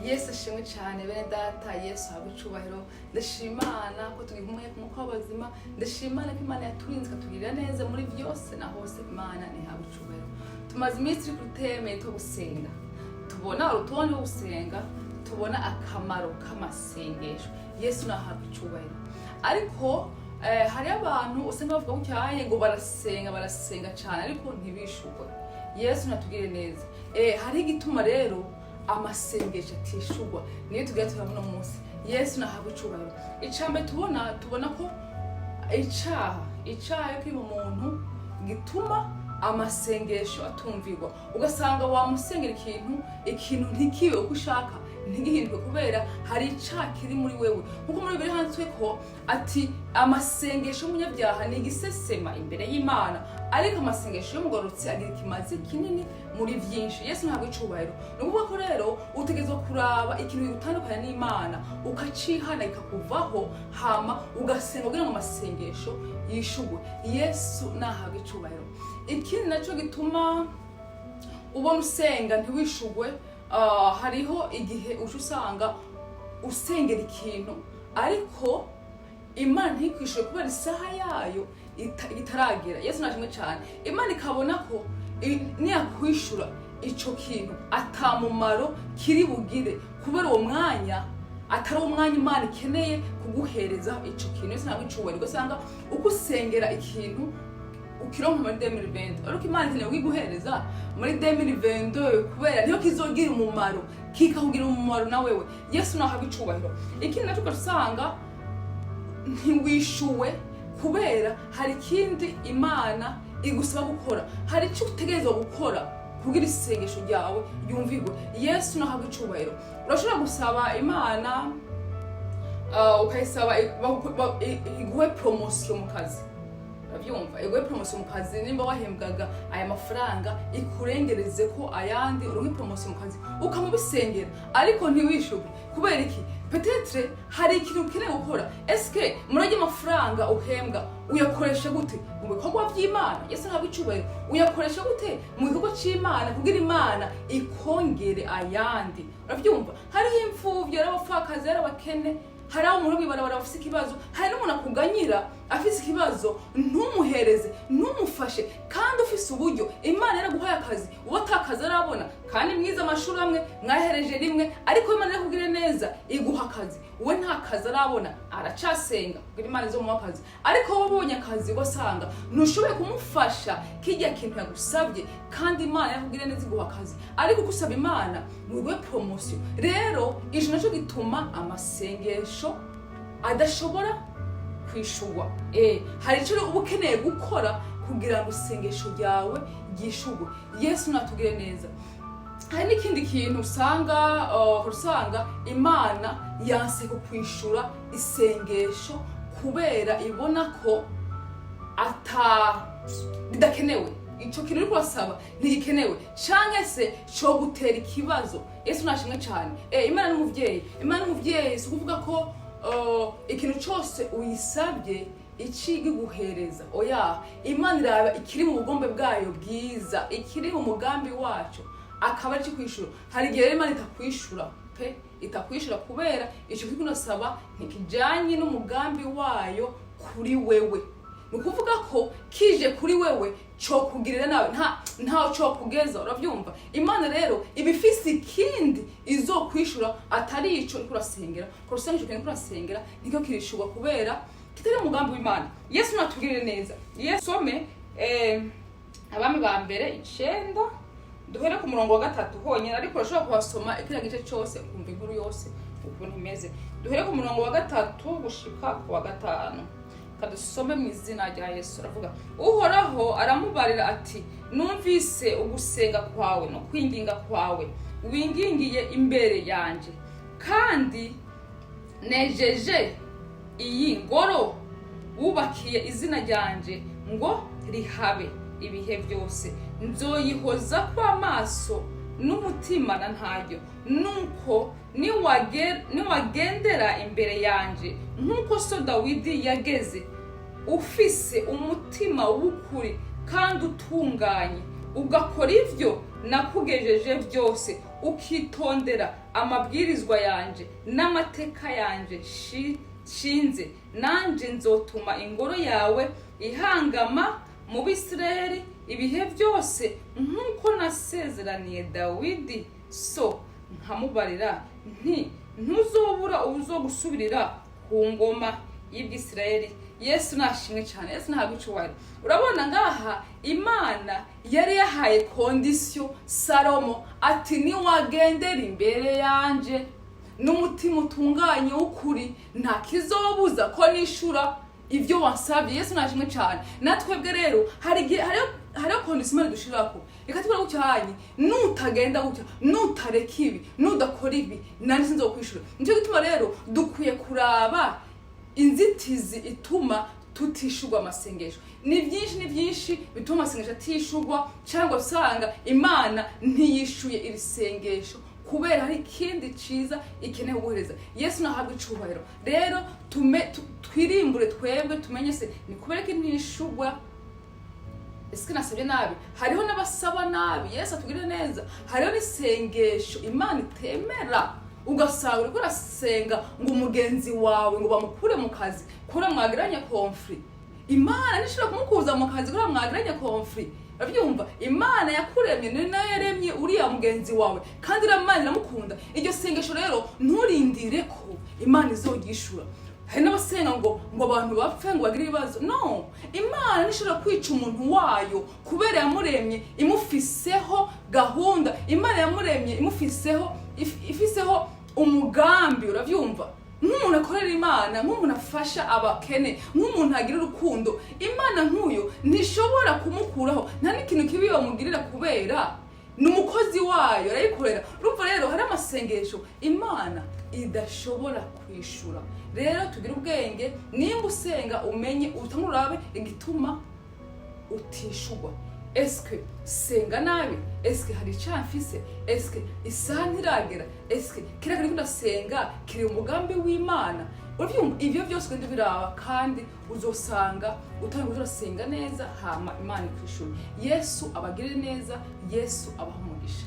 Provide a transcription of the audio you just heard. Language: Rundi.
Yesu ashimwe cyane, bene data. Yesu ahabwe icubahiro. Ndashima Imana ko tugihumeka umwuka w'abazima. Ndashima Imana ko Imana yaturinze, ikatugirira neza muri byose na hose. Imana ntihabwe icubahiro. Tumaze iminsi turi kuri thème yitwa gusenga. Tubona urutonde rwo gusenga, tubona akamaro k'amasengesho. Yesu nahabwe icubahiro. Ariko hariyo abantu usanga bavuga gutyaye ngo barasenga, barasenga cyane, ariko ntibishurwe. Yesu natugire neza. Hariho igituma rero amasengesho atishurwa, niyo tugira turabona uno munsi. Yesu nahabwe icubahiro. Icambere tubona ko icaha yo kiri mu muntu gituma amasengesho atumvirwa. Ugasanga wamusengera ikintu, ikintu ntikibe uko ushaka, ntigihinduke, kubera hari icaha kiri muri wewe. Nkuko muri Bibiliya handitswe ko ati: "Amasengesho y'umunyabyaha ni igisesema imbere y'Imana, ariko amasengesho y'umugororotsi agira ikimazi kinini muri vyinshi." Yesu ntabwo icubahiro. Ni ukuvuga ko rero utegerezwa kuraba ikintu gitandukanye n'Imana, ukacihana, kikakuvaho, hama ugasenga kugira ngo amasengesho yishurwe. Yesu nahabwe icubahiro. Ikindi nacyo gituma ubona usenga ntiwishurwe, hariho igihe uje usanga usengera ikintu, ariko Imana ntikwishure kubera isaha yayo itaragera. Yesu nashimwe cyane. Imana ikabona ko niyakwishura ico kintu atamumaro kiri bugire, kubera uwo mwanya atari umwanya Imana ikeneye kuguhereza ico kintu. Yesu ntabwo icubahiro. Ugasanga uko usengera ikintu ukironka muri 2020, ariko Imana ikeneye kukiguhereza muri 2022, kubera niyo kizogira umumaro, kikakugira umumaro na wewe. Yesu nahabwa icubahiro. Ikindi nacyo, ugasanga ntiwishuwe kubera hari ikindi Imana igusaba gukora. Hari icyo utegerezwa gukora kugira isengesho ryawe ryumvigwe. Yesu nahabwa icubahiro. Urashobora gusaba Imana, ukayisaba iguhe promotion mu kazi. Urabyumva? Iguhe promotion mu kazi. Nimba wahembwaga aya mafaranga, ikurengereze ko ayandi, uronke promotion mu kazi. Ukamubisengera, ariko ntiwishuke. Kubera iki? Peut-être hari ikintu ukeneye gukora. Eske murajya amafaranga uhembwa uyakoresha gute mu bikorwa by'Imana? Yesu ntabwo icubahiro. Uyakoresha gute mu gikorwa c'Imana kugira Imana ikongere ayandi? Urabyumva? Hariho imfuvyi, hari abapfakazi, hari abakene, hari abo umuntu mw'ibarabara bafise ikibazo, hari n'umuntu akuganyira afise ikibazo, ntumuhereze, ntumufashe, kandi ufise uburyo. Imana yaraguhaye akazi, uwo atakazi arabona, kandi mwize amashuri amwe, mwahereje rimwe, ariko Imana irakubwire neza, iguha akazi, we nta kazi arabona, aracasenga kugira Imana izomuha akazi. Ariko wowe ubonye akazi, ugasanga ntushoboye kumufasha kijya kintu yagusabye, kandi Imana yakubwire neza, iguha akazi, ariko uko usaba Imana ngo iguhe promotion. Rero ico naco gituma amasengesho adashobora kwishurwa. Hari icyo uba ukeneye gukora kugira ngo isengesho ryawe ryishurwe. Yesu natugire neza. Hari n'ikindi kintu usanga Imana yanse kukwishura isengesho kubera ibona ko ata ridakenewe. Ico kintu uriko urasaba ntigikenewe, canke se co gutera ikibazo. Yesu nashimwe cane. Imana n'umuvyeyi, Imana n'umuvyeyi. Si ukuvuga ko ikintu cose uyisabye iciguhereza. Oya, Imana iraba ikiri mu bugombe bwayo bwiza, ikiri mu mugambi wacu, akaba ari kwishura. Hari igihe rero Imana itakwishura pe, itakwishura kubera ico kiriko unasaba ntikijanye n'umugambi wayo kuri wewe. Ni ukuvuga ko kije kuri wewe cokugirira nawe, ntaho cokugeza. Uravyumva? Imana rero iba ifise ikindi izokwishura atari ico uriko urasengera. Kurusanga ico kintu uriko urasengera nikyo kirishurwa kubera kitari umugambi w'Imana. Yesu natugirire neza. Yesu some Abami ba Mbere 9, duhere ku murongo wa 3 honyine, ariko urashobora kuhasoma kiriya gice cyose, ukumva inkuru yose ukuntu imeze. Duhere ku murongo wa 3 gushika ku wa 5. Kadusome mu izina rya Yesu. Aravuga: "Uhoraho aramubarira ati: 'Numvise ugusenga kwawe no kwinginga kwawe wingingiye imbere yanje, kandi nejeje iyi ngoro wubakiye izina ryanje ngo rihabe ibihe byose. Nzoyihoza kw'amaso n'umutima na ntaryo. Nuko niwagendera imbere yanje nk'uko so Dawidi yageze, ufise umutima w'ukuri kandi utunganye, ugakora ivyo nakugejeje byose." Ukitondera amabwirizwa yanje n'amateka yanje shinze, nanje nzotuma ingoro yawe ihangama mu Bisirayeli ibihe byose, nk'uko nasezeraniye Dawidi so, nkamubarira nti: 'Ntuzobura uwuzogusubirira ku ngoma y'Ibwisirayeli.'" Yesu nashimwe cyane, Yesu ntabwo icubahiro. Urabona ngaha Imana yari yahaye condition Salomo ati: "Niwagendera imbere yanje n'umutima utunganye w'ukuri, nta kizobuza ko nishura ibyo wasabye." Yesu nashimwe cyane. Natwebwe rero hari igihe hariho condition Imana dushirako, ikatubwira gutya hanye: "Nutagenda gutya, nutareka ibi, nudakora ibi, nani sinzokwishura." Nicyo gituma rero dukwiye kuraba inzitizi ituma tutishurwa amasengesho. Ni byinshi, ni byinshi bituma amasengesho atishurwa, cyangwa usanga Imana ntiyishuye iri sengesho kubera hari ikindi ciza ikeneye guhereza. Yesu nahabwa icubahiro. Rero twirimbure twebwe, tumenye se ni kubera ko ntishurwa. Ese nasabye nabi? Hariho n'abasaba nabi. Yesu atugirire neza. Hariho n'isengesho Imana itemera, ugasanga uriko urasenga ngo umugenzi wawe ngo bamukure mu kazi kubera mwagiranye conflit. Imana ntishobora kumukuza mu kazi kubera mwagiranye conflit, urabyumva? Imana yakuremye ni nayo yaremye uriya mugenzi wawe, kandi uriya Mana iramukunda. Iryo sengesho rero nturindire ko Imana izogishura. Hari n'abasenga ngo abantu bapfe, ngo bagire ibibazo. No, Imana ntishobora kwica umuntu wayo kubera yamuremye imufiseho gahunda. Imana yamuremye imufiseho ifiseho umugambi, urabyumva? Nk'umuntu akorera Imana, nk'umuntu afasha abakene, nk'umuntu agira urukundo, Imana nk'uyu ntishobora kumukuraho. Nta n'ikintu kibi bamugirira kubera ni umukozi wayo, arayikorera. Urumva rero hari amasengesho Imana idashobora kwishura. Rero tugire ubwenge, nimba usenga umenye, utangure urabe igituma utishurwa. Eske senga nabi? Eske hari icyaha mfise? Eske isaha ntiragera? Eske kiriya kintu ndasenga kiri umugambi w'Imana? Urabyumva? Ibyo byose ugenda ubiraba, kandi uzosanga utangiye urasenga neza, hama Imana ikwishura. Yesu abagirire neza, Yesu abaha umugisha.